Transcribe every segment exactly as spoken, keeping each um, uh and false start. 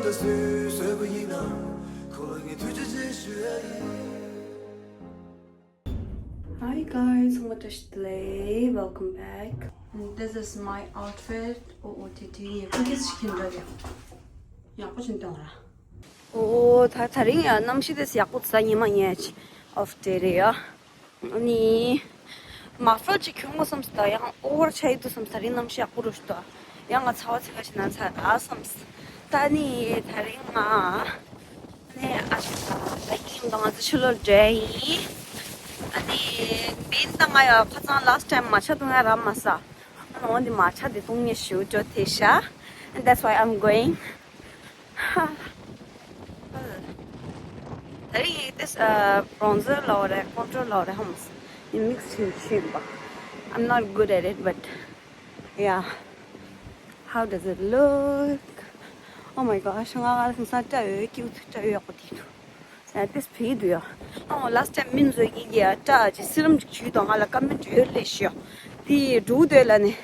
ད་སུས་བཟོས་པ་ཡིན་ནམ། ཁོ་ལ་ངས་ཐུགས་རྗེ་ཆེ་ཞུ་ཡ་ཡིན། Hi guys, ཚང་མ་བཀྲ་ཤིས་བདེ་ལེགས། Welcome back. This is my outfit. ཨོ་ཨོ་དེ་དེ་ཡིན། ཀུ་ཀིས་ཞིག་ཁྱེར་འདྲ་རེད། ཡག་པོ་ཞིག་བཏོན་ར། ཨོ་ད་ད་རིང་ཡང་གནམ་གཤིས་དེ་ཡག་པོ་ཟ་ཉི་མ་ཉལ་off day རེད་ཡ། ཨ་ནི་མ་ཕལ་ཅིག་གྱོན་དགོས་བསམ་སོང་། ད་ཡང་ཨོ་བར་ཆགས་ཡི་འདུག་བསམ། ད་རིང་གནམ་གཤིས་ཡག་པོ་རུ་ཞིག་འདུག་ཡང་ང་ཚ་བ་ཚ་ག་ཞིག་ན་ཚ་ར་བསམ། ད་ནི་ད་རིང་ང་ནི་ཨ་ཞིག་ད་ཡིན་དང་ང་ཚོ་ཕྱི་ལོགས་འགྲོ་ཡ་ཡིན། ཨ་ནི་བིན་དང་ང་ཡ་ཁ་སང་last time མ་ཆ་བཏུང་ཡ་ར་མ་ཟ། ཨ་ནི་འོན་ཏེ་མ་ཆ་དེ་བཏུང་ཉེ་ཞུ་ཅོ་དེ་ཤ། And that's why I'm going. ད་རེས་དེ་bronzer ལའོ་རེད། contour ལའོ་རེད། ཧམ་ཡིན་mix བྱེད་བྱེད་པ། I'm not good at it, but yeah. How does it look? Oh my gosh, ང་ང་ལ་ས་སྐྲ་ཡོད། ཀྱིའུ་ཐུ་སྐྲ་ཡོད་ཡག་པོ་དེ་འདུག་ཡ་དེ་བེད་འདུག་ཡ། ཨོ་last time མིན་བཟོ་གི་གི་ཡ་སྐྲ་ཅི་སི་རམ་ཅིག་བྱུས་དང་ང་ལ་ཀ་མེན་ཊི་ཡོད་ལས་ཤི་ཡ། དེ་འགྲོ་འདོད་ལ་ནི།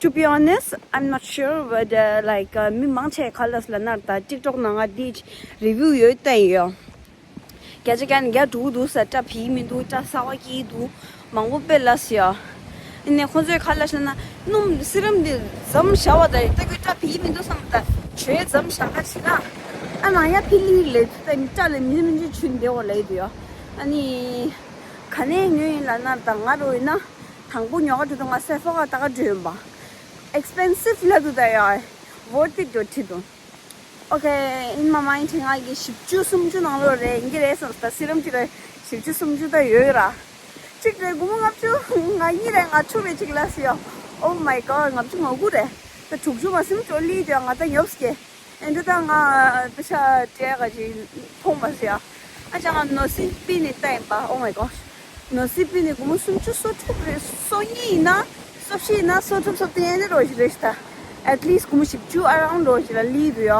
To be honest, I'm not sure whether, like, uh, མི་མང་ཆེ་ག་ལ་ལ་ནར་ད་TikTok ནང་ང་དེ་review ཡོད་ད་ཡོད། བརྒྱ་ཆ་བརྒྱ་ནས་བརྒྱ་དྲུག་འདུག་ས། སྐྲ་བེད་མི་འདུག་སྐྲ་གསར་པ་སྐྱེས་འདུག་མང་པོ་དཔེ་ལ་ཟེར་ཡ། ཨ་ནི་ཁོང་ཚོས་ག་ལ་ལ་ན་སྣུམ་སི་རམ་འདི་འཇམ་བཞག་པ་ད་ད་གི་སྐྲ་བེད་མི་འདུག་བསམ། ད་བྱོས་འཇམ་བཞག་ག་ཞིག་ན། ཨ་ནང་ཡ་ཕི་ལི་ལས་ད་སྐྲ་ལ་མི་མི་འཇུ་ཆུན་བདེ་བ་ལས་འདུག་ཡ། ཨ་ནི་ག་ནས་ཉོས་ཡིན་ལ་ནར་ད་ང་རོ་ཡིན་ན། དང་པོ་ཉོ་ག་འགྲོ་དུས་ང་སེ་ཕོ་ཁ་ལྟ་ག་འགྲོ་ཡིན་པ། expensive ལབ་འདུག་ད་ཡ། worth it འགྲོ་ཁྲིད་འདུག Okay, in my mind ང་གི་བཞི་བཅུ་སུམ་ཅུ་ནང་ལོགས་རེད་ཡིན་གྱི་རེད་བསམ་སོང་། ད་སི་རམ་གཅིག་ལ་བཞི་བཅུ་སུམ་ཅུ་ད་ཡོད་ར། གཅིག་རེད་སྒོར་མོ་ལྔ་བཅུ་ང་གཉིས་རེད་ང་དྲུག་རེད་གཅིག་ལ་ཟེར་ཡ། Oh my god, ལྔ་བཅུ་ང་དགུ་རེད། ད་དྲུག་ཅུ་མ་སུམ་ཅུ་ལི་དེ་ང་ད་ཉོབ་སྐྱེ། ཨེ་འདི་ད་ང་པེ་ཤ་སྤྲད་ག་ཅིག་མཐོང་མ་ཟེར་ཡ། ཨ་ཅག་ང་ནོ་སི་པི་ནི་ལྟ་ཡིན་པ། Oh my god, ནོ་སི་པི་ནི་སྒོར་མོ་སུམ་ཅུ་སོ་དྲུག་རེད། སོ་གཉིས་ཡིན་ན་སོ་བཞི་ཡིན་ན་སོ་དྲུག་སོ་བདུན་ཡན་ནི་རོ་ཞིག་རེད་ཤི་ད། At least སྒོར་མོ་བཞི་བཅུ་around རོ་ཞིག་ལ་ལི་འདུག་ཡ།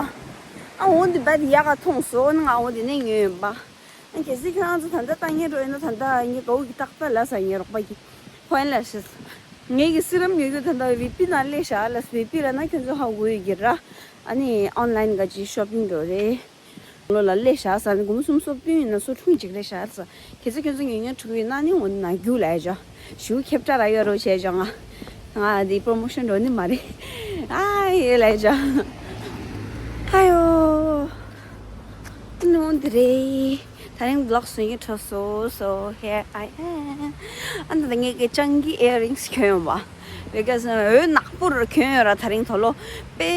ཨ་འོ་འདི་བད་ཡག་ག་མཐོང་སོང་ནི་ང་འོ་འདི་ནས་ཉོས་ཡིན་པ། ཨ་གལ་སྲིད་ཁྱོད་རང་ཚོ་ད་ལྟ་ལྟ་ཉན་འགྲོ་ཡིན་ན་ད་ལྟ་ངའི་དགའ་བོ་གི་ཏག་ཏག་ལ་ས་ངའི་རོགས་པ་གི་ཕོན་ལ་ཤི། ངའི་གི་སི་རམ་ཉོ་རྒྱུ་ད་ལྟ་བི་པི་ན་ལས་ཤ་ལ་བི་པི་ལ་ན་ཁྱོད་ཚོ་ཧ་གོ་ཡོད་གི་ར། ཨ་ནི་online ག་ཅིག་shopping འགྲོ་རེད། ལོ་ལ་ལས་ཤ་ས་ནི་སྒོར་མོ་སུམ་སོ་བདུན་ཡིན་ན་སོ་དྲུག་ཅིག་ལས་ཤ་ས། ཁྱེད་ཚོ་ཁྱོད་ཚོ་ཉོ་ཉོ་ཕྲུ་གུ་ཡིན་ན་ནི་འོ་ན་རྒྱུ་ལ་ཡ་ཇོ། ཞུ་ཁེབ་ཏྲ་ར་ཡོད་རོ་བྱས་ཇོ་ང་། ང་འདི་promotion འགྲོ་ནི་མ་རེད། ཨ་ཡེ་ལ་ཡ་ཇོ། ཨ་ཡོ། ནོ་འདི་རེད། ད་རིང་vlog བཟོ་ཡི་འཕྲོ་སོ། So here I am. ཨ་ནི་ད་ངས་ཀྱི་སྤྱང་ཀི་earrings གྱོན་ཡོང་བ། Because འོད་ནག་པོ་རུ་གྱོན་ཡོད་ར་ད་རིང་དོ་ལོ། དཔེ་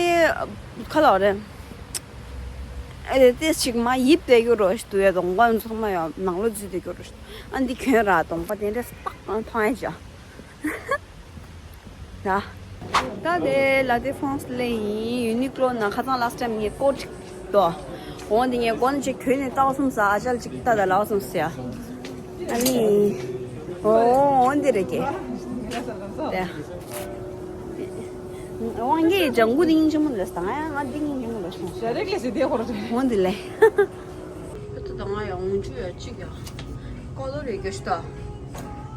ཁ་ལོ་རེད། ཨེ་དེ་ཞིག་མ་ཡིབ་བསྡད་རྒྱུ་རོ་ཞིག་འདུག་ཡ། གདོང་པ་ཚང་མ་ཡང་ནང་ལོ་འཛུལ་བསྡད་རྒྱུ་རོ་ཞིག་ཨ་འདི་གྱོན་ར་གདོང་པ་དེ་འདྲ་སྟག་མཐོང་ཡ་ཅག་ད། ད་དེ་ལ་དེ་ཧྥོན་སི་ལེ་ཡིན། Uniqlo ནང་ཁ་སང་last time ངས་ཀོ་ཊི་དོ། འོ་འདི་ངས་གོན་ཅིག་གྱོན་ནས་ལྟ་བ་སོང་ཟ། ཨ་ཅག་ཅིག་ལྟ་ད་ལ་བ་སོང་ཟ་ཡ། ཨ་ནི། འོ་འོ་འདི་རེད་ཀྱེ། དེ། དབང་གིས་ལྗང་གུ་འདི་སྙིང་རྗེ་མོ་ལ་ཟ། ང་ཡང་ང་འདི་སྙིང་རྗེ་མོ་ལ་སོང་ཟ། རེ་ཀྱེ་ཟེ་དེ་ཧོར་ཟེ། འོ་འདི་ལེ། ད་ང་ཡང་འོང་ཆུ་ཡ་གཅིག་ཡ། ཀོ་ལོ་རེ་གྱོ་ཤི་ད།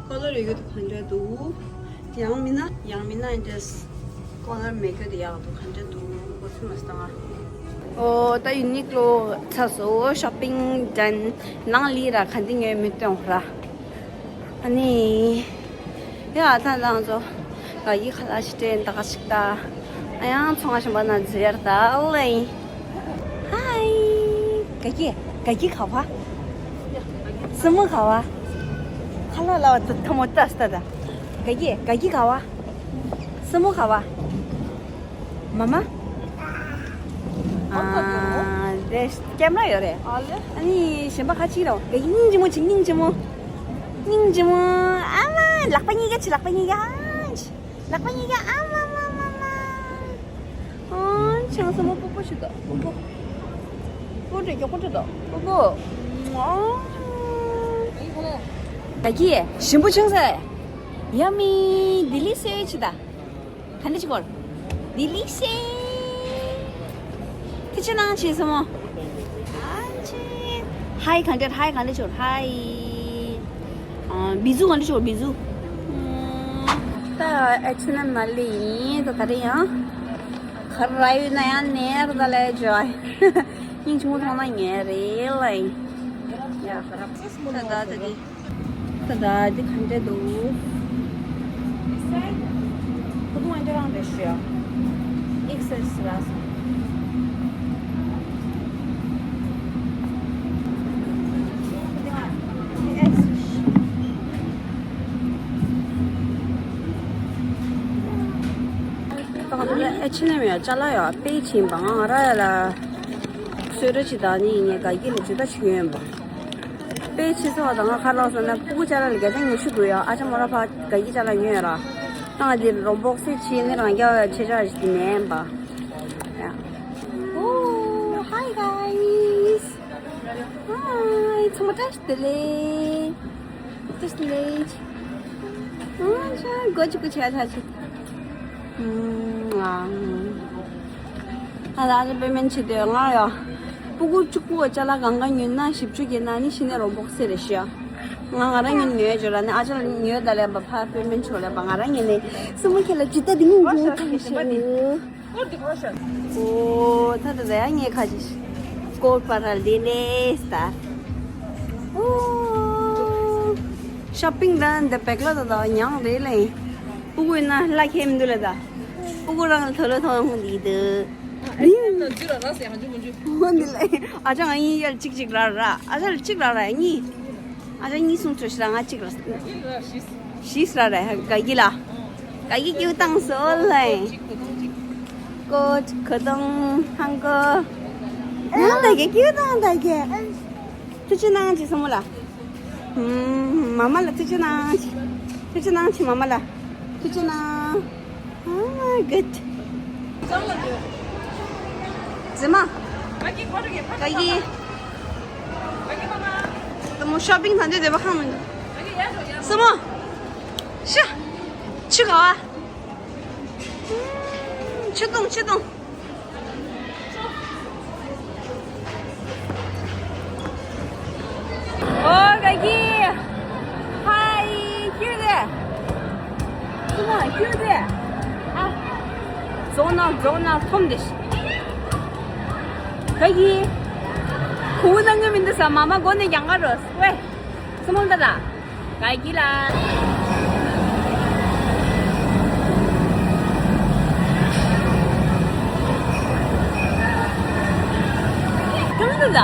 ཀོ་ལོ་རེ་གྱོ་ད་ག་འདྲ་འདུག་ཡང་མིན་ན་ཡང་མིན་ན་འདྲེས་ཀོ་ལོ་མེད་གྱོ་དེ་ཡག་འདུག་ག་འདྲ་འདུག་འོ་ཚོད་མ་སྟངས། ཨོ་ད་Uniqlo ཚ་སོ་shopping done། ནང་ལི་ར་ག་འདི་ཉོས་མི་སྟོན་ར། ཨ་ནི། ཡ་ད་ང་ཚོ་ག་གི་ཁ་ལག་ཞིག་སྤྲད་ད་ག་ཞིག་ད། ཨ་ཡང་ཚོང་ཁང་ཞིག་པ་ན་འཛུལ་ཡར་ད་ལེ། Hi། ག་གི་ག་གི་ག་བ། སི་མོ་ག་བ། ཁ་ལག་ལ་བ་ད་ཐ་མོ་ཏྲ་སྟ་ད། ག་གི་ག་གི་ག་བ། སི་མོ་ག་བ། མ་མ། ཨ་དེ་ཀེམ་ར་ཡོད་རེད། ཨ་ལེ། ཨ་ནི་གཞན་པ་ཁ་ཅིག་ར་ག་གི་སྙིང་རྗེ་མོ་ཅིག་སྙིང་རྗེ་མོ། སྙིང་རྗེ་མོ། ཨ་མ་ལག་པ་གཉིས་ཀ་ཅིག་ལག་པ་གཉིས་ཀ་ཨ་ཅིག་ལག་པ་གཉིས་ཀ་ཨ་མ་མ་མ་མ། ཨ་ཆང་ས་མོ་སྤུ་སྤུ་ཞིག་ད་སྤུ་སྤུ། སྤུ་འདྲ་མགྱོགས་པོ་འདྲ་ད་སྤུ་སྤུ། ཨ། ད་གི་ཞིམ་པོ་ཆང་ས། Yummy delicious ད། ག་འདྲ་ཅིག་གོ། Delicious། ཁྱི་ཆེ་ནང་ཆེ་སོང་མོ། ཨ་ཆེ། Hi ག་འདྲ། Hi ག་འདྲ་ཆོར། Hi། ཨ་བི་ཛུ་ག་འདྲ་ཆོར་བི་ཛུ། ད་H&M ནང་ལ་ཡིན། ད་ད་རེ་ཡང་། ག་རེ་ཡོད་ན་ཡང་ནས་ར་ད་ལས་ཇོ། སྙིང་ཆུང་མོ་མཐོང་ན་ངས་རེད་ལ་ཡིན། ཡ། ད་ད་དེ་དེ། ད་ད་འདི་ག་འདྲ་འདུག་ཁོ་ཐུང་ཨ་ཅོ་རང་རེད་ཤག་ཨེག་སེལ་ར་སོང་། ད་ཁོ་ཐུང་ཨེ་ཆི་ནམ་ཡ་ཅ་ལག་ཡ་དཔེ་ཕྱིན་པ་ང་ར་ཡ་ལ་གསོལ་ར་ཅི་ད་ནི་ངས་དགའ་སྐྱིད་ལ་ཇི་ལྟ་ཞིག་ཡོད་པ། དཔེ་ཕྱི་ཚོགས་དང་ང་ཁ་ལག་ཟ་ན་སྤུ་གུ་ཅ་ལག་ལ་བརྒྱ་ཆ་ཉི་ཤུ་དགོས་ཡ། ཨ་ཅག་མོ་ར་ཕ་དགའ་སྐྱིད་ཅ་ལག་ཉོས་ར། ཏང་འདིར་རོང་པོག་སེ་ཕྱིན་ནི་རང་རྒྱ་བའི་ཆེ་ཆ་ཞིག་མེན་པ། ཡ། Oh, hi guys. Hi, ཚང་མ་བཀྲ་ཤིས་བདེ་ལེགས། བཀྲ་ཤིས་བདེ་ལེགས། ཨ་ཅག་གོ་ཅི་གོ་ཅི་ཨ་ཅག་ཅི། ཨུམ། ཨ། ཨ་ལ་ཨ་ཅག་དཔེ་མེད་ཆེ་དེ་ང་ཡ། སྤུ་གུ་གཅིག་པུ་ཅ་ལག་གང་ག་ཉོས་ན་བཞི་བཅུ་བརྒྱད་ན་ནི་ཤི་ནས་རོང་པོག་སེ་རེད་ཤག་ང་ང་རང་ཉིད་ཉོས་བྱོས་ར་ནི་ཨ་ཅག་ལ་ཉོས་ད་ལས་པ་ཕ་དཔེ་མེད་ཆོག་ལས་པ་ང་རང་ཉིད་ནས་སྲིང་མོ་ཁྱེད་ལ་ཇི་ལྟ་འདི་ཉིད་ཉོས་ཐུབ་ཤག་ཨོ་ད་ད་ཡ་ངས་ཁ་ཅིག་སྐོར་པ་ར་ལི་ལེ་སྟ། ཨོ། ཤོ་པིང་ད་འདི་བེག་ལ་ད་ད་ཉང་རེད་ལེ། སྤུ་གུ་ཡིན་ན་ལ་ཁེམ་འདུག་ལ་ད། སྤུ་གུ་རང་ལ་ཐོ་ལོ་ཐོ་ཧུང་འདི་འདུག་ཨ་ཨེ་ནི་ལ་ར་སེ་ཧ་ཇུ་མུ་ཇུ། ཧོ་འདི་ལ་ཨ་ཅག་ང་གཉིས་ཡར་གཅིག་གཅིག་ར་ར་ཨ་ཅག་ལ་གཅིག་ར་ར་གཉིས། ཨ་ཅག་གཉིས་གསུང་ཆོས་ཤི་ར་ང་གཅིག་ར། ཤིས་ར་ར་ག་གི་ལ། ག་གི་ཀྱུ་བཏང་སོ་ལེ། ཀོ་ཁ་དང་ཧང་ཀོ། ཡང་ད་གི་ཀྱུ་བཏང་ད་གི། ཐུགས་རྗེ་གནང་ཅི་སོ་མོ་ལ། ཧུམ། མ་མ་ལ་ཐུགས་རྗེ་གནང་ཅི། ཐུགས་རྗེ་གནང་ཅི་མ་མ་ལ། ཐུགས་རྗེ་གནང་། Oh my god. ཛི་མ། ག་གི། ད་མོ་ཤོ་པིང་ཐང་དེ་བདེ་བ་ཁང་མི་འདུག་སོ་མོ། ཤ། ཆུ་ག་བ། ཆུ་དུང་ཆུ་དུང་། ཨོ་ག་གི། ཧའི་ཀྱུ་དེ། སུ་མ་ཀྱུ་དེ། ཨ། རྫོང་ནང་རྫོང་ནང་ཐོམ་དེ་ཤི། ག་གི། ཁུ་ནང་གི་མི་འདུག་ས་མ་མ་མགོ་ནས་ཀྱང་ག་རོ་ཝེ། སུ་མོ་ལ་ད། ག་གི་ལ། གང་དུ་ད།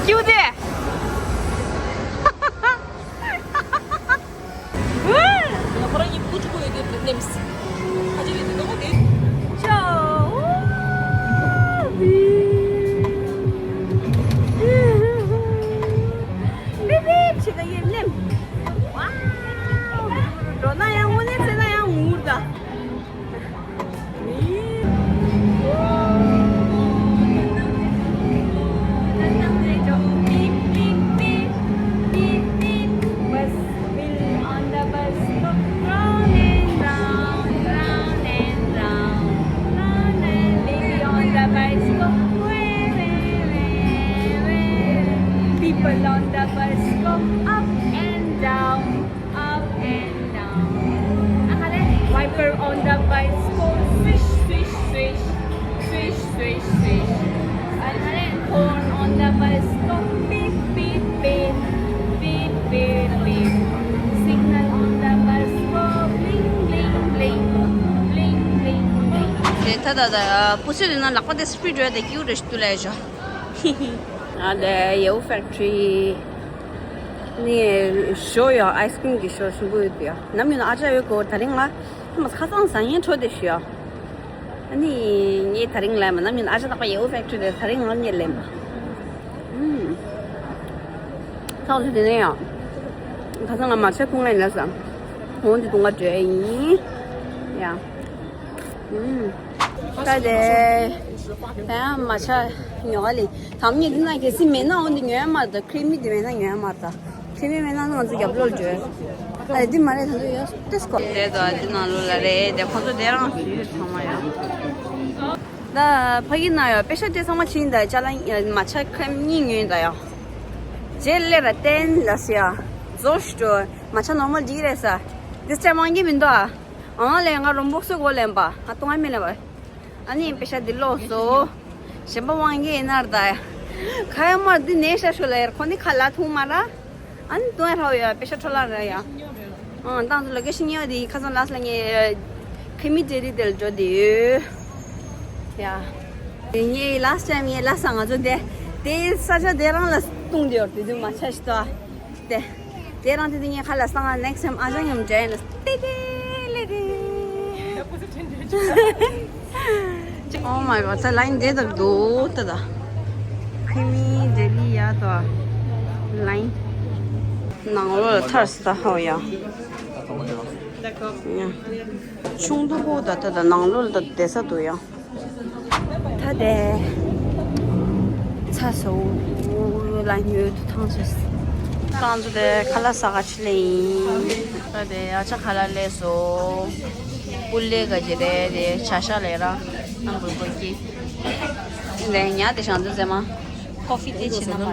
ཀྱུ་དེ། ཁོ་རང་གཉིས་སྤུ་གུ་གཅིག་པོ་ཡོད་དུས་ནེམ་སི། ཨ་ཅེ་ཡོད་དུས་ནོ་དེ། ཅོ། བི་བི་ཆེ་ག་ཡེ་ནེམ། ཝའོ། འགྲོ་ན་ཡང་དངོས་གནས་བཙལ་ན་ཡང་ངུར་ད། Beep, beep, beep, beep, beep, beep. Bus wheel on the bus go round and round, round and round, round and baby on the bus go way, way, way, way, way. People on the bus go up and down. Up and down. Wiper on the bicycle, swish, swish, swish, swish, swish, swish. Horn on the bicycle, beep, beep, beep, beep, beep, beep. Signal on the bicycle, bling, bling, bling, bling, bling, bling. དེ་ད་ད་ད་པུ་སི་དེ་ན་ལག་པ་དེ་སི་པི་རི་ཌི་རེད་དེ་ཀྱུ་རེ་ཞུ་ལས་བྱ། ཨ་ལས་ཡའུ་ཕེག་ཊི་རི། ནི་ཞོ་ཡ་ཨའི་སི་ཀྲིམ་གྱི་ཞོ་ཞིམ་པོ་ཡོད་དེ་ཡ། ནམ་ཡིན་ན་ཨ་ཅག་ཡོད་གོ་ད་རིང་ང་ཐོ་མ་ཁ་སང་ཟ་ཡན་འཕྲོ་དེ་ཞུ་ཡ། ཨ་ནི་ངས་ད་རིང་ལབ་མ་ནམ་ཡིན་ན་ཨ་ཅག་རྟག་པ་ཡའུ་ཕེག་ཊི་རི་དེ་ད་རིང་ང་ངས་ལབ་མ། ཨུམ། ཐག་ཆོད་དེ་ནས་ཡ། ཁ་སང་ང་མ་ཆ་ཁུང་ང་ཡིན་ན་ས། ཧོང་དེ་དུང་ང་བྲོས་ཡིན། ཡ། ཨུམ། ད་དེ། ད་ཡང་མ་ཆ་ཉོ་ག་ལེ། དམ་ཉེ་འདི་ན་གལ་སྲིད་མེད་ན་འོ་འདི་ཉོ་ཡ་མ་རེད། ད་ཁི་རི་མི་འདི་མེད་ན་ཉོ་ཡ་མ་རེད། ད་ཁི་རི་མི་མེད་ན་ང་ཚོ་རྒྱབ་ལོག་འགྲོ། ཨ་ལེ་འདི་མ་རེད་ད་འདི་ཡོད་ཏེ་སྐོར། དེ་ད་འདི་ནང་ལོགས་ལ་རེད་དེ་ཁོ་ཚོ་དེ་རང་ཞུས་ཚང་མ་ཡོད། ད་ཕ་གི་ན་ཡོད་པེ་ཤ་དེ་ཚང་མ་ཕྱིན་ད་ཅ་ལག་མ་ཆ་ཁྲམ་གཉིས་ཉོས་ད་ཡོད། རྗེས་ལས་ར་བསྟན་ལ་སི་ཡ། རྫོགས་ཤི་མ་ཆ་ནོར་མལ་འདི་རེད་ས། འདི་སྤྱ་མང་གི་མི་འདུག་ཨ། ཨང་ལས་ང་རོམ་བུག་སུ་གོ་ལེན་པ་ཨ་ཏོང་ཨ་མི་ལེན་པ། ཨ་ནི་པེ་ཤ་འདི་ལོག་སོ། གཞན་པ་དབང་གིས་ཡིན་ན་ར་ད་ཡ། ཁ་ཡ་མར་འདི་ནས་ཤ་ཤོ་ལ་ཡར་ཁོ་ནི་ཁ་ལ་ཐུང་མ་ར། ཨ་ནི་ཏོང་ཨ་ར་ཡ་པེ་ཤ་འཕྲོ་ལ་ར་ཡ། ཨང་ཏང་ཚོ་ལ་ཀེ་ཤི་ཉེ་བ་དེ་ཁ་སང་ལ་སི་ལ་ངས་ཁི་མི་ཏེ་རི་དེ་ལ་འགྲོ་དེ་ཡོད། ཡ། དེ་ངས་ལ་སི་ཊའིམ་ངས་ལ་སི་ང་ཚོ་དེ་དེ་ས་ཆ་དེ་རང་ལ་ལྟུང་དེ་ཡོད་དེ་དུས་མ་ཆ་ཤི་ཏོ། དེ་དེ་རང་དེ་དུས་ངས་ཁ་ལ་སང་ང་ནེག་སི་ཊའིམ་ཨ་ཅག་མཉམ་འདྲ་ཡིན་ལ་ཏེ་ཏེ་ལེ་ཏེ། Oh my god, ད་ལ་ཡིན་དེ་དག་འདུག་ད་ད། ཁི་མི་ཏེ་རི་ཡ་ཏོ། ལ་ཡིན། ནང་ལོགས་ལ་ཐར་སི་ད་ཧོ་ཡ། ཡ། ཆུང་དུ་པོ་ད་ད་ད་ནང་ལོགས་ལ་ད་བསྡད་ས་འདུག་ཡ། ད་དེ་ཚ་སོ་ལ་ཉོས་དུ་ཐང་ཆེ། ཏང་ཚོ་དེ་ཁ་ལག་ཟ་ག་ཆི་ལེ་ཡིན། ད་དེ་ཨ་ཅག་ཁ་ལག་ལས་སོ། པུ་ལེ་ག་ཅི་རེད་དེ་བྱ་ཤ་ལས་ར་ཨ་འབུར་འབུར་གྱི། དེ་ཉ་དེ་ཞང་དུ་ཟེ་མ་ཁོ་ཕི་དེ་ཆི་ན་མ།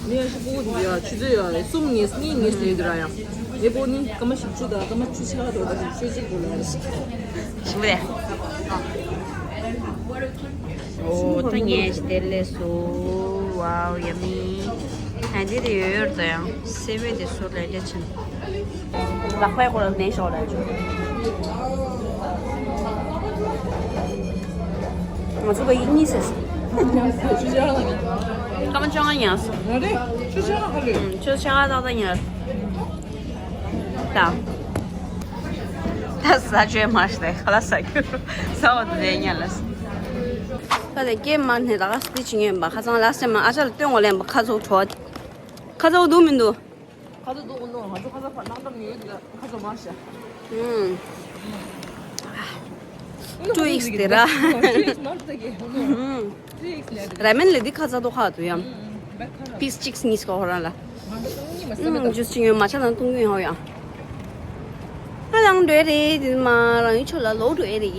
ངས་ཤི་པོ་འདི་ཡ་ཆུ་ཚོད་ཡ་གསུམ་ངས་གཉིས་ངས་ལས་འདི་ར་ཡ། ངས་པོ་ནི་སྐར་མ་བཞི་བཅུ་དང་སྐར་མ་བཅུ་ཆ་དོ་དང་ཤོད་ཅིག་དགོས་ལ་རེད། ཞིམ་པོ་རེད། ཨོ་ད་ངས་དེ་ལས་སོ། Wow, yummy. ཨ་འདི་དེ་ཡོད་ཡོད་དོ་ཡང་སེ་བེ་དེ་སོ་ལས་ལས་ཆེན། ལག་པའི་སྐོར་ལ་ནས་ཤོག་ལ་ཆུ། ང་ཚོ་ག་ཡིག་གཉིས་ཟེར། སྐར་མ་བཅོ་ལྔ་ཉར་སོང་། ང་རེད། ཆུ་ཆེ་ང་ཧ་ལས། ཆུ་ཆེ་ང་ཏག་ཏག་ཉར། ད། ད་ཟ་བཅོས་མ་ཤེས་ཁ་ལག་ཟ་རྒྱུ། ཟ་བ་དེ་ཉར་ལ། ད་དེ་སྐྱེས་མ་ནས་ད་ག་སི་ཅི་ཉོས་པ་ཁ་སང་ལ་སེ་མ་ཨ་ཅག་ལ་སྟོན་འོ་ལེན་པ་ཁ་ཚོགས་གྲོགས། ཁ་ཚོགས་འདུག་མི་འདུག་ཁ་ཚ་འདུག་ནོ། ང་ཚོ་ཁ་ཚ་བར་སྣང་སྟབས་ཉོས་འདུག་ཁ་ཚ་མ་ཤ། ཨུམ། ཊུ་ཝིག་སི་དེ་ར། ཊུ་ཝིག་སི་མ་ཐུག་ད་གི་ནོ། ཨུམ། ཊུ་ཝིག་སི་ལས་ར་མེན་ལས་འདི་ཁ་ཚ་འདུག་ཁ་འདུག་ཡང་། ཨུམ། པིས་གཅིག་གཉིས་ཀ་ཧོ་རང་ལ། ང་ཚོ་ནི་མ་ཟ་མེད་ད། ཨུམ། ཇུས་གཅིག་ཉོས་མ་ཆ་ནང་བཏུང་གི་ཡོད་ཡང་། ཨ་ལང་འགྲོ་རེད་དེ་མ་རང་ཡུལ་ཕྱོགས་ལ་ལོག་འགྲོ་ཨེ་རེད།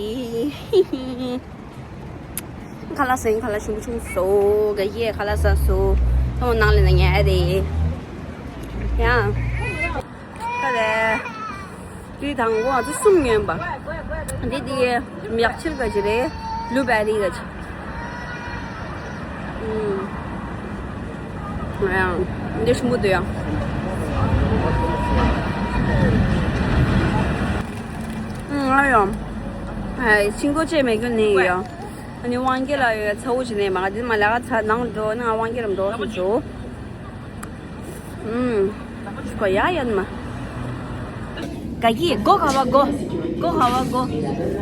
ཁ་ལག་ཟ་ཡིན། ཁ་ལག་ཆུང་ཆུང་བཟོ། ག་ཡེ་ཁ་ལག་ཟ་བཟོ། ཐོག་མ་ནང་ལ་ན་ཉལ་རེད། ཡ། ཁ་ལག་དེ་དང་པོ་ང་ཚོ་གསུམ་ཉོས་པ། འདི་དེ་མྱག་ཆིལ་ག་ཅི་རེད། བླུ་བེ་རི་ག་ཅི། ཨུམ། ཡང་འདི་ཞིམ་པོ་འདུག་ཡང་། ཨུམ། ང་ཡང་། ཨ་ཤིང་ཏོག་ཅེས་མེད་ཀྱི་ནི་ཡང་། ཨ་ནི་དབང་སྐྱེས་ལ་ཡོད་ཚ་བོ་ཅི་ནས་མ་འདི་མ་ལས་ཀ་ཚ་ནང་འགྲོ་ནི་ང་དབང་སྐྱེས་རམ་འགྲོ་སུ་འགྲོ། ཨུམ། ཁོ་ཡ་ཡོད་མ། ག་གི་སྒོ་ག་བ་སྒོ། སྒོ་ག་བ་སྒོ།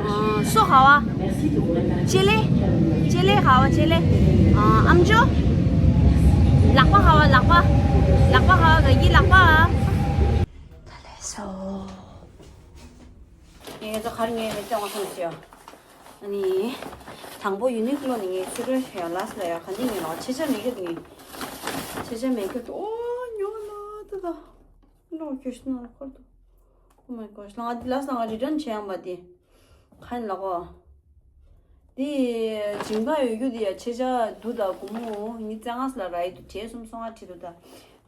ཨ་སོ་ག་བ། ཅེ་ལེ། ཅེ་ལེ་ག་བ་ཅེ་ལེ། ཨ་ཨམ་ཅོ། ལག་པ་ག་བ་ལག་པ། ལག་པ་ག་བ་ག་གི་ལག་པ། ད་ལས་སོ། ངས་ཚོ་གར་ངས་མི་སྟོན་བ་སོང་ཞིག་ཨ་ནི། དང་པོ་ཡུ་ནིག་ལོ་ནི་ངས་ཚུར་རོལ་ཡང་ལ་སི་ལ་ཡང་ག་འདི་ངས་ལོ་ཆེ་ཆ་མེད་ཀི་འདུག་ངས། ཆེ་ཆ་མེད་ཀི་འདུག་ཨོ་ཉོ་ལ་ཏི་ད། ལོ་ཁྱོད་ཤི་ན་ཁོར་འདུག Oh my gosh. ལ་ང་འདི་ལ་སི་ལ་ང་རི་ཊན་བྱེད་ཡང་མ་དེ། ག་ཡིན་ལ་གོ། འདི་ཇིང་ག་ཡོད་རྒྱུ་འདི་ཡ་ཆེ་ཆ་འདུག་ད་སྒོར་མོ་ངས་བཙན་ང་སི་ལ་ར་ཡི་འདུག་གྲས་གསུམ་སོང་ང་ཁྲི་འདུག་ད།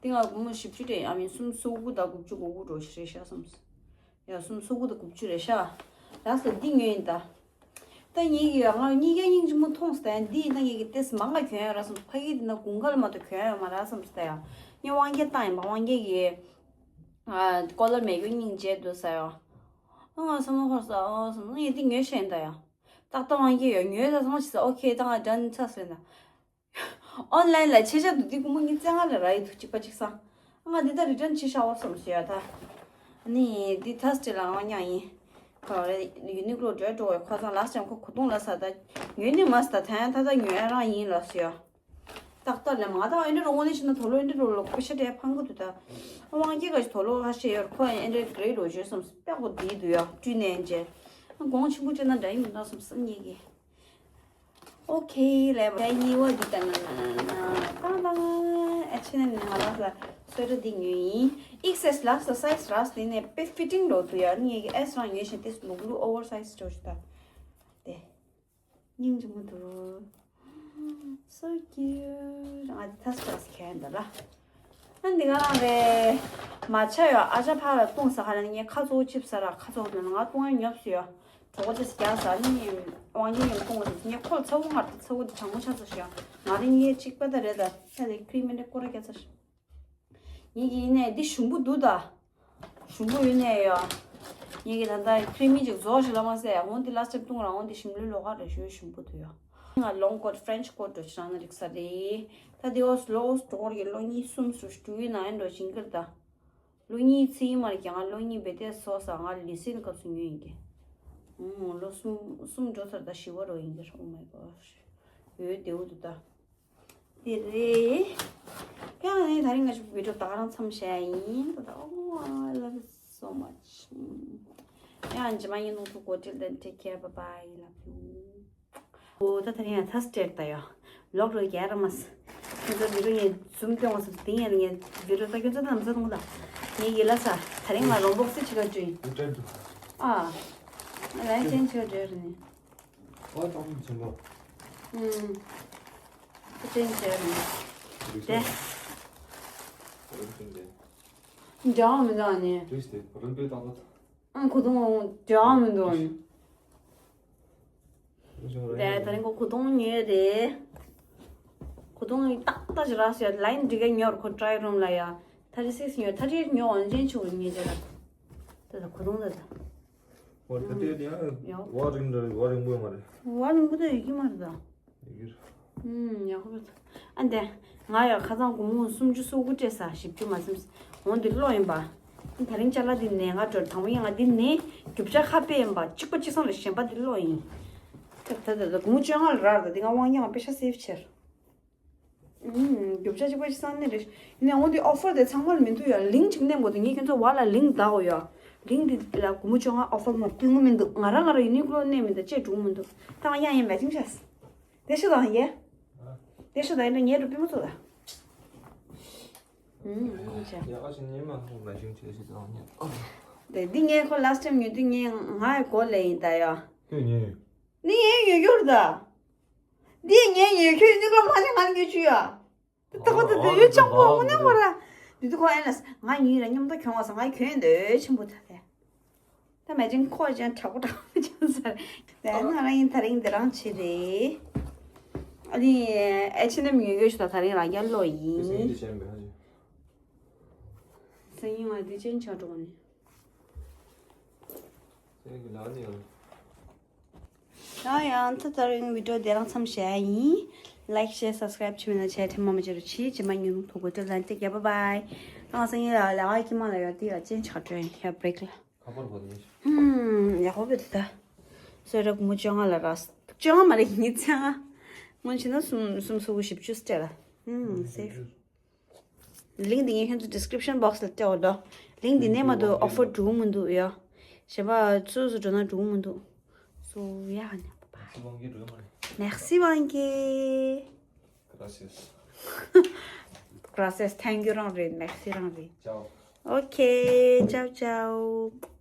འདི་ང་སྒོར་མོ་བཞི་བཅུ་རེད་ཨ་མིན་སུམ་སོ་དགུ་ད་དགུ་བཅུ་གོ་དགུ་འགྲོ་ཞིག་རེད་ཤག་སོམས། ཡ་སུམ་སོ་དགུ་དང་དགུ་བཅུ་རེད་ཤག་ལགས་སོ་འདི་ཉོས་ཡིན་ད། ད་ངེད་ཀྱིས་ང་གཉིས་ཀའི་སྙིང་རྗེ་མོ་མཐོང་སྟེ་འདི་ཡིན་ད་ངེད་ཀྱི་ཏེས་མང་ག་གྱོན་ཡོད་ར་སོམས། ཕ་གི་འདི་ན་དགུན་ཁ་ལ་མ་གཏོགས་གྱོན་ཡོད་མ་ར་སོམས་ད་ཡ། ངས་དབང་སྐྱེས་བཏང་ཡིན་པ་དབང་སྐྱེས་ཀྱིས་ཀོ་ལར་མེད་རྒྱུ་སྙིང་རྗེ་འདུག་ཟེར་ཡ། ང་སོམས་ཧོར་ས་ཨོ་སོམས་ངས་འདི་ཉོས་ཤེས་ཡིན་ད་ཡ། ཏག་ཏག་དབང་སྐྱེས་ཡོད་ཉོས་ད་སོང་ཞིག་ས་ཨོ་ཁེ་ད་ང་འདྲ་ནི་ཚ་སོད་ད། ཨོན་ལན་ལ་ཆེ་ཆ་འདུག་འདི་ཀུ་མོ་གཉིས་བཙན་ང་ལ་ར་ཡི་འདུག་གཅིག་པ་གཅིག་སང་། ང་འདི་ལྟར་རི་ཊན་བྱེད་ཤ་བ་སོམས་ཞེས་ཡ་ད། ནི་འདི་ཐ་སི་ཊི་ལ་ང་མྱངས་ཡིན། ག་རེ་ཡུ་ནིག་ལོ་འགྲོ་འགྲོ་བའི་ཁ་སང་ལ་སི་ཅམ་ཁོ་གོ་ཐུང་ལ་ས་ད་ཉོས་ནི་མ་ས་ད་ཐ་ཡང་ད་ད་ཉོས་ཡ་རང་ཡིན་ལ་སུ་ཡ། ཏག་ཏག་ལ་མ་ད་ཨེ་འདྲ་རོ་ངོ་ནི་ཤི་ན་དོ་ལོ་ཨེ་འདྲ་རོ་ལོ་ཀུ་ཤ་དེ་ཕང་གི་འདུག་ད། དབང་སྐྱེས་ག་ཞིག་དོ་ལོ་ཧ་ཤེས་ཡོད་ཁོ་ཨེ་འདྲ་ག་རེ་རོ་བྱོས་སོམས་པད་གོ་འདི་འདུག་ཡ་བཀྲུས་ནས་འཇལ། དགོང་ཆེན་པོ་སྤྲད་ན་འདྲ་ཡིན་མི་འདྲ་སོམས་སམ་ཉེ་གི། Okay, ལས་པ་གཉིས་པ་འདི་ལྟ་ན་ན་ཏང་ཏང་ཨེ་ ཕྱི་ནས་ནི་ང་རང་ལ་སོ་ཊར་འདི་ཉོས་ཡིན། ཨིག་སི་ཨེལ་ལ་སོ་སའི་ཛི་རག་སི་དེ་ནས་དཔེ་ཕི་ཊིང་འགྲོ་འདུག་ཡ། ངས་ཀྱི་ཨེལ་རང་ཉོས་ཤིང་དེ་ལུག་ལུག་ཨོ་ཝར་སའི་ཛི་འགྲོ་ཞིག་ད། དེ། སྙིང་རྗེ་མོ་འདུག So cute. ང་དེ་ཐ་སི་ཀྲག་སི་ཁྱེར་འདུག་ལ། ཨ་འདི་ག་རང་རེད། མ་ཆ་ཡོད། ཨ་ཅག་ཕ་ལ་བཏུང་ས་ཧ་ལ་ངས་ཁ་ཚོ་ཅིབ་ས་ར་ཁ་ཚོ་ན་ང་བཏུང་ཡ་ཉོབ་སུ་ཡོད། གྲོགས་པོ་ཅིག་རྒྱག་ས་ནི་དབང་ཆེན་ཡོད་བཏུང་བ་ངས་ཁོ་ལ་ཚ་བོ་ངར་ཏེ་ཚ་བོ་དེ་གྲང་མོ་ཆ་ཚ་ཞིག་ཡོད། ང་རེ་ངས་གཅིག་པ་ད་རེད་ད། ད་དེ་ཁི་རི་མི་འདྲ་སྐོར་ར་རྒྱག་ཚ་ཞིག་ངེད་ཀྱི་ཡིན་ནས་འདི་ཞིམ་པོ་འདུག་ད། ཞིམ་པོ་ཡོད་ནས་ཡོད། ངེད་ཀྱི་ད་ལྟ་ཁི་རི་མི་ཅིག་བཟོ་ཞིག་ལ་མ་ཟད་འོན་ཏེ་ལ་སི་ཊིམ་བཏུང་ར་འོན་ཏེ་ཞིམ་ལོས་ལོ་ག་རེ་ཞོ་ཞིམ་པོ་འདུག་ཡོད། ང་ལོང་ཀོ་ཊི་ཕྲེན་ཆི་ཀོ་ཊི་འདྲ་ཅིག་རང་ན་རིག་ས་རེད། ད་དེ་འོ་སི་ལོ་འོ་སི་འགྲོ་གི་ལོ་གཉིས་གསུམ་སུ་ཞུ་ཡིན་ན་ཨེ་འགྲོ་ཞིང་གིར་ད། ལོ་གཉིས་ཚེ་ཡིན་མ་རེད་ཀྱང་ང་ལོ་གཉིས་བེ་ཏེ་སོ་ས་ང་ལི་སིན་སྐབས་སུ་ཉོས་ཡིན་གི། ཨོ་ལོ་གསུམ་གསུམ་འགྲོ་ཚར་ད་ཞི་བ་རོ་ཡིན་གི། Oh my gosh. ཡོད་དེའུ་འདུག་ད། དེ་རེད། ཡང་ནི་ད་རིང་ང་ཚོ་བི་ཌིའོ་ད་ག་རང་མཚམས་བཞག་ཡིན་ད། Oh, I love it so much. ཡང་རྗེས་མ་ཡིན་ནོ་ཐུག་གོ་ཊིལ་དེན་ཊེག་ཀེར། བའི་བའི། ལབ་ཡོང་། ཨོ་ད་ད་རིང་ཡང་ཐ་སི་ཀྲག་སི་ད་ཡོད། ལོག་རོ་རྒྱལ་ར་མ་སི། ཁྱོད་ཚོ་བི་ཌིའོ་ངས་ཛུམ་སྟོན་བ་སི་དེ་ཡང་ངས་བི་ཌིའོ་ད་ཁྱོད་ཚོ་ད་མ་ཚོ་གཏོང་ད། ངས་ཡིད་ལ་ས་ད་རིང་ང་རོང་བོག་སི་ཆི་ག་ཅུ་ཡིན། ཨ། ང་ལན་ཅན་ཆི་ག་ཅུ་ཡོད་རེད་ནི། ཨ་ཏང་ཆེན་པོ། ཨུམ། ཅན་ཆེ་རེད། རིག་དེ། ས་རིག་ས་འདི། འདྲ་མི་འདུག་ཨ་ནི། རིག་སྟེ་རིམ་པས་བཏང་ད། ཨང་ཁུ་དུང་འདྲ་མི་འདུག་ཨ་ནི། རིག་ས་རེད། ད་རིང་ཁོ་ཁུ་དུང་ཉོས་རེད། ཁུ་དུང་ཏག་ཏག་ཞིག་རག་སོང་ཡ། ལའིན་འདི་ག་ཉོར་ཁོ་ཊ་རའི་རུམ་ལ་ཡ། ཐར་ཊི་སིག་སི་ཉོ། ཐར་ཊི་ཨེཊ་ཉོ་འོན་ཅན་ཆུ་ཉོས་རེད་ད། ད་ད་ཁུ་དུང་ད་ད། ཝར་ད་ལྟའི་དེ་ཡང་ཡོ། ཝར་རིང་འདྲ་རེད། ཝར་རིང་པོ་ཡོད་མ་རེད། ཝར་རིང་པོ་ད་ཡོད་ཀྱི་མ་རེད་ད། ཡོད་ཀྱི་རེད། ཨུམ། ཡག་པོ་རེད། ཨ་འདི། ང་ཡང་ཁ་སང་སྒོར་མོ་སུམ་ཅུ་སོ་དགུ་སྤྲད་ས་བཞི་བཅུ་མ་ཟིན། འོ་འདི་ཀློག་ཡིན་པ། ད་རིང་ཅ་ལག་འདི་ནས་ང་འགྲོ་དང་པོ་ཡིན། ང་འདི་ནས་རྒྱུ་ཆ་ཁ་དཔེ་ཡིན་པ་གཅིག་པ་གཅིག་སང་རེ་གཞན་པ་འདི་ཀློག་ཡིན། ད་ད་ད་ད་སྒོར་མོ་བཅོ་ལྔ་ལ་རག་ད། འདི་ང་དབང་ཡང་པེ་ཤ་སེབ་བྱེད། ཨུམ། རྒྱུ་ཆ་གཅིག་པ་གཅིག་སང་ནི་རེད། ཡིན་ནའང་འོ་འདི་ཨོ་ཕར་དེ་ཚང་མ་ལ་མི་འདུག་ཡ། ལིང་ཅིག་མནན་དགོས་འདུག་ངས་ཁྱོད་ཚོ་བར་ལ་ལིང་བདག་གོ་ཡ། ལིང་འདི་ལ་སྒོར་མོ་བཅོ་ལྔ་ཨོ་ཕར་མ་སྟོན་གི་མི་འདུག་ང་རང་ང་རང་ཡུ་ནི་ཀློ་མནན་མི་འདུག་ཅེས་འགྲོ་གི་མི་འདུག་ད་ང་ཡང་ཡིན་མེད་ཅིང་ཤེས། དེ་ཤི་དང་ཡེ། དེ་ཤི་དང་ཡིན་ན་ངའི་རུ་པི་མོ་ཚོ་ལ། ཨུམ། ཡ་ཨ་ཅེ་ཉེ་མ་ཧོ་མ་ཅིང་ཅེས་ཤི་དང་ཉེ། དེ་འདི་ངས་ཁོ་ལ་སི་ཊེམ་ཉོས་དུས་ངས་ང་ཡི་གོ་ལེ་ཡིན་ད་ཡ། ཁྱོད་ཉོས་ཡོད། འདི་ངས་ཉོས་ཡོད་རེད་ད། འདི་ངས་ཉོས། ཁྱོད་ཡུ་ནི་ཀློ་མ་ནས་ང་ལ་ཉོས་བཅུག་ཡ། ད་ཁོ་ད་དེ་ཡོད་ཅང་པོ་མ་ནས་མ་ར། དེ་དུ་ཁོ་ཨེ་ལས་ང་ཉིད་ལ་མཉམ་དུ་གྱོང་བ་སང་ང་གྱོན་འདོད་ཆེན་པོ་ད་ལས། ད་མེད་ཅིང་ཁོ་ཅན་དྲག་པོ་དྲག་པོ་ཅན་ཟེར། ད་ང་རང་ཡིན་ད་རིང་འདི་རང་ཆེ་རེད། ཨ་ནི་ཨེ་ཆི་ནམ་ཉོས་ཡོད་ཞུ་ད། ད་རིང་རང་རྒྱལ་ལོ་ཡིན། སེམས་ཀྱི་ཅན་པའི་ཧ་ཅི། སང་ཉིན་ང་འདི་ཅན་ཆགས་འགྲོ་ནི། སེམས་ཀྱི་ལ་ནི་ཡང་། ཡང་ཡང་ད་ད་རིང་བི་ཌིའོ་དེ་རང་མཚམས་བཞག་ཡིན། ལའིཀ་ཤེར་སབ་སི་ཀ་རའིབ་བྱེད་མི་ན་བྱས་ཐེངས་མ་མ་བྱེད་རོགས་གྱིས། རྗེས་མ་ཉིན་མོ་ཐུག་གོ་ཏྲ་ལན་ཏེ་རྒྱབ། བའི་བའི། ད་ང་སང་ཉིན་ལ་ལ་ཨ་ཀི་མ་ལ་ཡོད་དེ་ཡ་ཅན་ཆགས་འགྲོ་ཡིན། ཡ་བྷི་རེག་ལ། ཁ་པར་བོ་ནི། ཧུམ། ཡག་པོ་བི་ད། སོ་ར་སྒོར་མོ་བཅོ་ལྔ་ལ་རག་སོང་། བཅོ་ལྔ་མ་རེད། ཉི་ཚེ་ལྔ། སྔོན་ཕྱིན་ན་གསུམ་གསུམ་སོ་དགུ་བཞི་བཅུ་སྤྲད་ལ། ཧུམ། སེབ། ལིང་འདི་ངས་ཁྱོད་ཚོ་ཌི་སི་ཀི་རིབ་ཤན་བོག་སི་ལ་སྤྲད་འོ་ལོ། ལིང་འདི་ནས་མ་གཏོགས་ཨོ་ཕར་འགྲོ་གི་མི་འདུག་ཡ། གཞན་པ་སུ་སུ་འགྲོ་ན་འགྲོ་གི་མི་འདུག་སོ་ཡ་ཧ་ཉ་པ་པ། སི་ཝང་གི་འགྲོ་མ་རེད། མེག་སི་ཝང་གི། Gracias. Gracias. Thank you རང་རེད། མེག་སི་རང་རེད། Chao. Okay. Chao, chao.